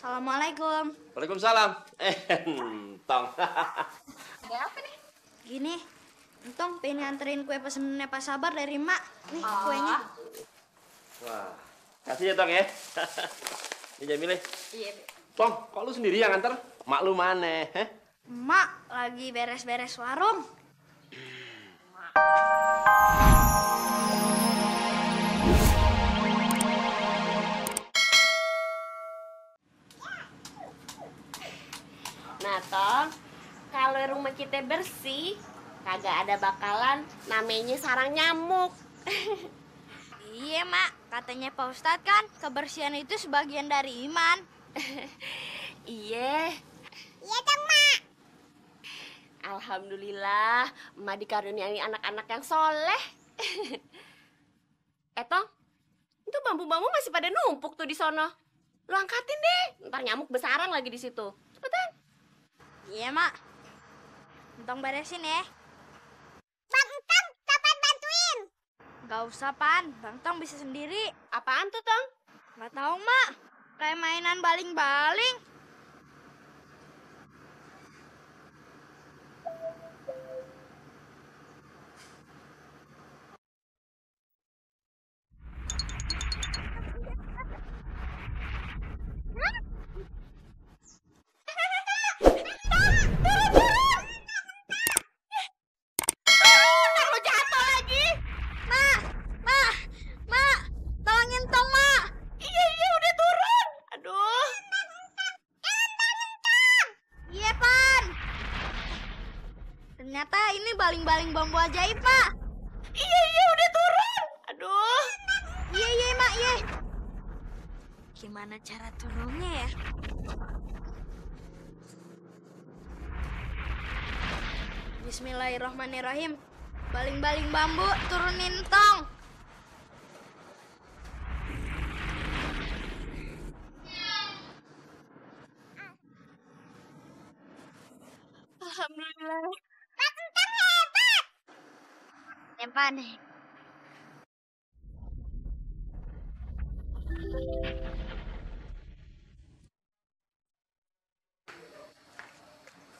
Assalamualaikum. Waalaikumsalam. Tong. Ada apa nih? Gini, Entong pengen nganterin kue pesenannya Pak Sabar dari Mak. Nih kuenya. Wah, kasih ya Tong ya. Ini Jamile. Iya, Tong, kok lu sendiri yang nganter? Mak lu mana? Mak lagi beres-beres warung. Nah, Tong, kalau rumah kita bersih, kagak ada bakalan namanya sarang nyamuk. Iya, Mak. Katanya Pak Ustadz kan, kebersihan itu sebagian dari iman. Iya. Iya dong, Mak. Alhamdulillah, Emak dikaruniai anak-anak yang soleh. Tong, itu bambu-bambu masih pada numpuk tuh di sono. Lu angkatin deh, ntar nyamuk besaran lagi di situ. Cepetan. Iya, Mak. Entong beresin ya. Bang Entong, kapan bantuin? Gak usah, Pan. Bang Tong bisa sendiri. Apaan tuh, Tong? Gak tahu, Mak. Kayak mainan baling-baling. Ternyata ini baling-baling bambu ajaib, Pak. Iya, udah turun. Aduh. Iya, Mak, iya. Gimana cara turunnya ya? Bismillahirrahmanirrahim. Baling-baling bambu turunin tong. Alhamdulillah. Empan nih.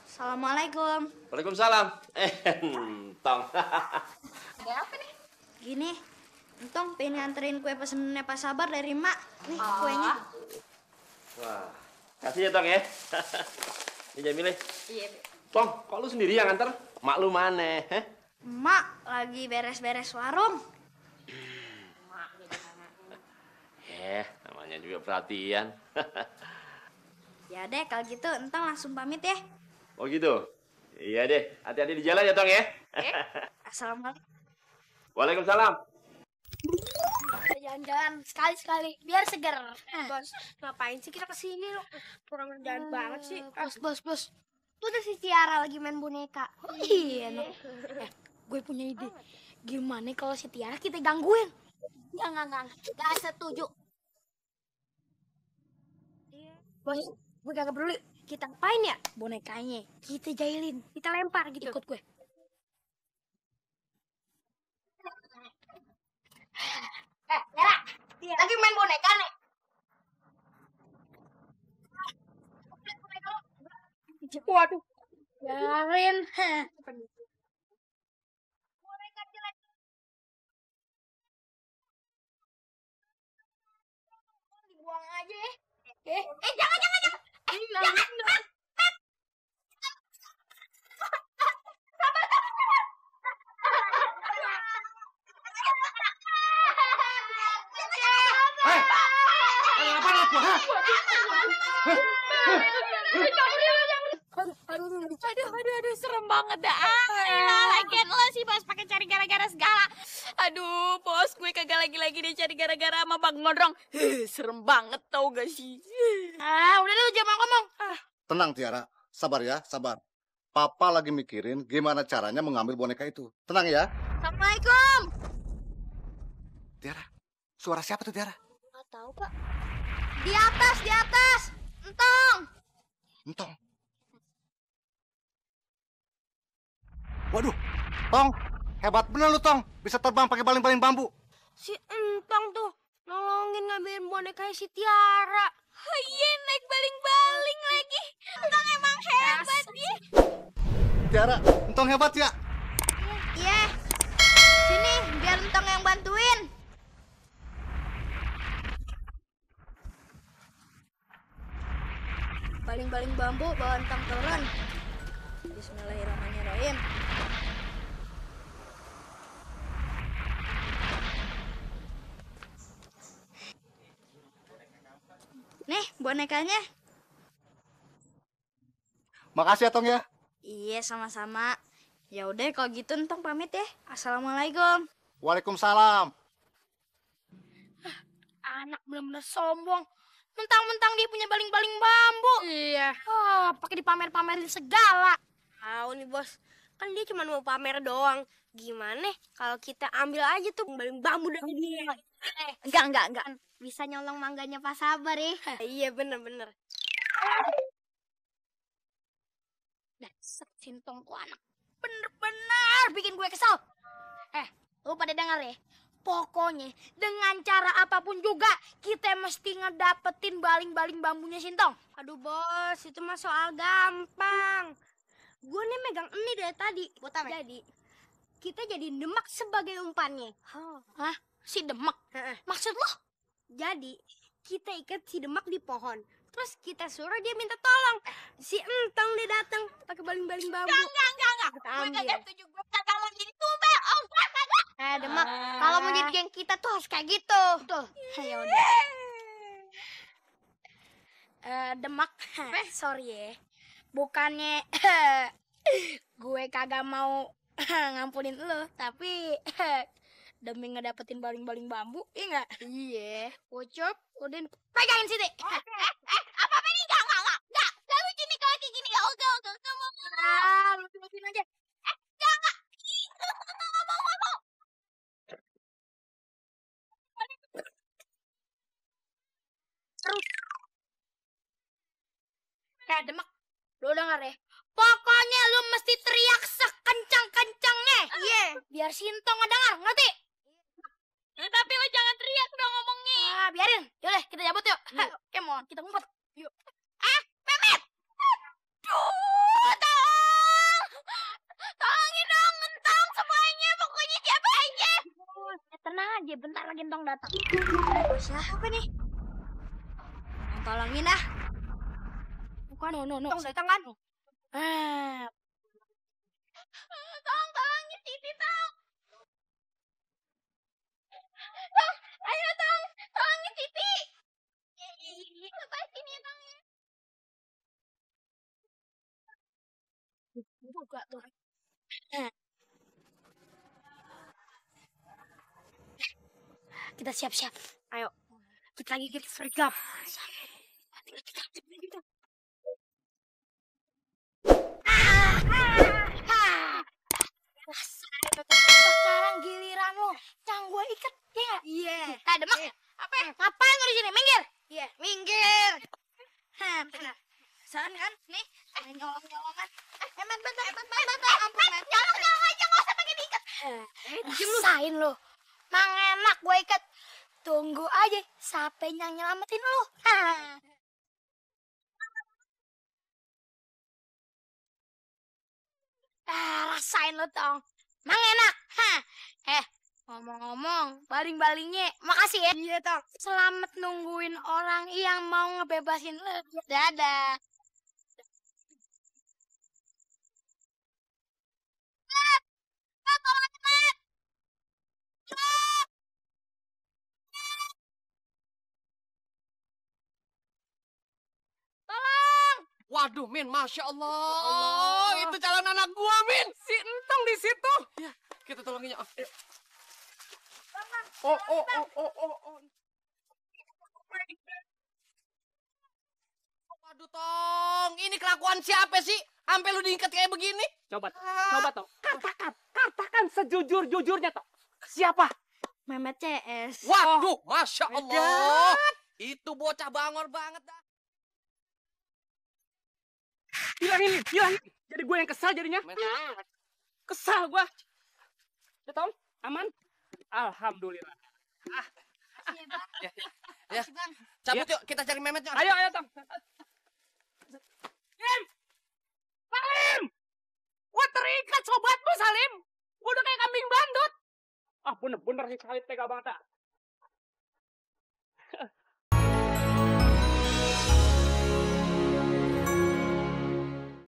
Assalamualaikum. Waalaikumsalam. Tong. Ada apa nih? Gini, Entong pengen nganterin kue pesenannya Pak Sabar dari Mak. Nih kuenya. Wah, kasih ya Tong ya. Ini Jamile. Iya, Tong, kok lu sendiri yang nganter? Mak lu mana? Mak lagi beres-beres warung. Namanya juga perhatian. Ya deh, kalau gitu Entong langsung pamit ya. Oh gitu? Iya deh, hati-hati di jalan ya Tong ya. Assalamualaikum. Waalaikumsalam. Jalan-jalan sekali-sekali biar segar. Bos, ngapain sih kita kesini lo? Kurang kerjaan banget sih. Bos. Tuh ada si Tiara lagi main boneka. Oh, iya, no. Gue punya ide. Gimana kalau si Tiara kita gangguin? Enggak. Gak setuju. Bos, gue kagak peduli. Kita ngapain ya bonekanya? Kita jahilin, kita lempar gitu. Ikut gue. Tiara, lagi main boneka nih. Waduh, biarin. Boneka jelek. Dibuang aja ya. Jangan. Jangan. Aduh, serem banget dah. Lagian lo sih bos pakai cari gara-gara segala. Aduh, bos gue kagak lagi-lagi dia cari gara-gara sama Bang Gondrong. Serem banget tau gak sih? Udah dulu jangan ngomong. Tenang Tiara, sabar ya, sabar. Papa lagi mikirin gimana caranya mengambil boneka itu. Tenang ya. Assalamualaikum. Tiara, suara siapa tuh Tiara? Gak tahu Pak. Di atas. Entong. Entong. Waduh, Tong, hebat bener lu Tong. Bisa terbang pakai baling-baling bambu. Si Entong tuh nolongin ngambilin bonekanya si Tiara. Oh iya, naik baling-baling lagi. Entong emang hebat ya. Tiara, entong hebat ya. Iya. Sini, biar Entong yang bantuin. Baling-baling bambu bawa Entong turun. Bismillahirrahmanirrahim. Nih, bonekanya. Makasih ya, Tong ya. Iya, sama-sama. Ya udah kalau gitu Entong pamit ya. Assalamualaikum. Waalaikumsalam. Anak bener-bener sombong. Mentang-mentang dia punya baling-baling bambu. Iya. Pakai dipamer-pamerin segala. Tahu nih bos, kan dia cuma mau pamer doang. Gimana kalau kita ambil aja tuh baling bambu dari dia? Enggak. Bisa nyolong mangganya Pak Sabar ya. Iya bener-bener. Dasar Sintong tuh anak. Bener-bener bikin gue kesel. Lu pada denger ya? Pokoknya dengan cara apapun juga kita mesti ngedapetin baling-baling bambunya Sintong. Aduh bos, itu mah soal gampang. Gue nih megang ini dari tadi. Jadi kita jadi Demak sebagai umpannya. Hah? Si Demak? Maksud lo? Jadi kita ikat si Demak di pohon. Terus kita suruh dia minta tolong. Si Entong dia datang pakai baling-baling bambu. Enggak. Gue kagak setuju. Gue kagak mau jadi tumbal. Oh, Demak, kalau mau jadi geng kita tuh harus kayak gitu. Tuh. Ya udah. Demak, sorry ya. Bukannya gue kagak mau ngampunin lo, tapi demi ngedapetin baling-baling bambu, iya nggak? Iya. Ucup, Udin, pegangin sini. Apa ini? Enggak. Enggak lucu nih kalau kayak gini. Oke. Enggak mau. Lucu-lucuin aja. Enggak. Enggak mau. Demak, lu denger ya? Pokoknya lu mesti teriak sekencang-kencangnya. Iya. Biar Sintong ngedengar, ngerti? Tapi lo jangan teriak dong ngomongnya. Biarin. Yaudah, kita cabut yuk. Come on, kita ngumpet. Yuk. Mehmet. Tolongin dong, Entong semuanya. Pokoknya siapa aja. Tenang aja, bentar lagi Entong datang. Siapa nih? Tolongin ah. Bukan, no. Entong datang kan? Tolongin Titi, Tong. Ayo, Tong. Tolongin Titi. Lepasin ya, Tong. Buka tuh. Kita siap-siap. Ayo. Kita lagi kita sergap. Sekarang giliran lo. Yang gue ikat, ya nggak? Iya. Demak. Apa? Ngapain lu di sini? Minggir. Iya. Minggir. Penasaran kan? Nih, nyolong-nyolongan. Met, bentar. Ampun, Met. Nyolong aja, nggak usah pakai diikat. Rasain lo. Mang enak gue ikat. Tunggu aja sampai yang nyelamatin lo. Rasain lo, Tong. Mang enak. Ngomong-ngomong, baling-balingnya, makasih ya. Iya, Tong. Selamat nungguin orang yang mau ngebebasin lo. Dadah. Waduh, Min, Masya Allah. Itu calon anak gua, Min. Si Entong di situ. Ya, kita tolonginnya. Oh. Waduh, Tong. Ini kelakuan siapa sih? Sampai lu diikat kayak begini? Coba Tong. Katakan sejujur-jujurnya, Tong. Siapa? Mehmet CS. Waduh, Masya Allah. Itu bocah bangor banget dah. Hilangin. Jadi gue yang kesal jadinya. Kesal gue. Udah, Tong? Aman? Alhamdulillah. Ya. Cabut yuk, kita cari Mehmet yuk. Ayo, Tong. Lim! Salim! Gua terikat sobatmu, Salim. Gua udah kayak kambing bandut. Ah, bener-bener si Salim tega banget.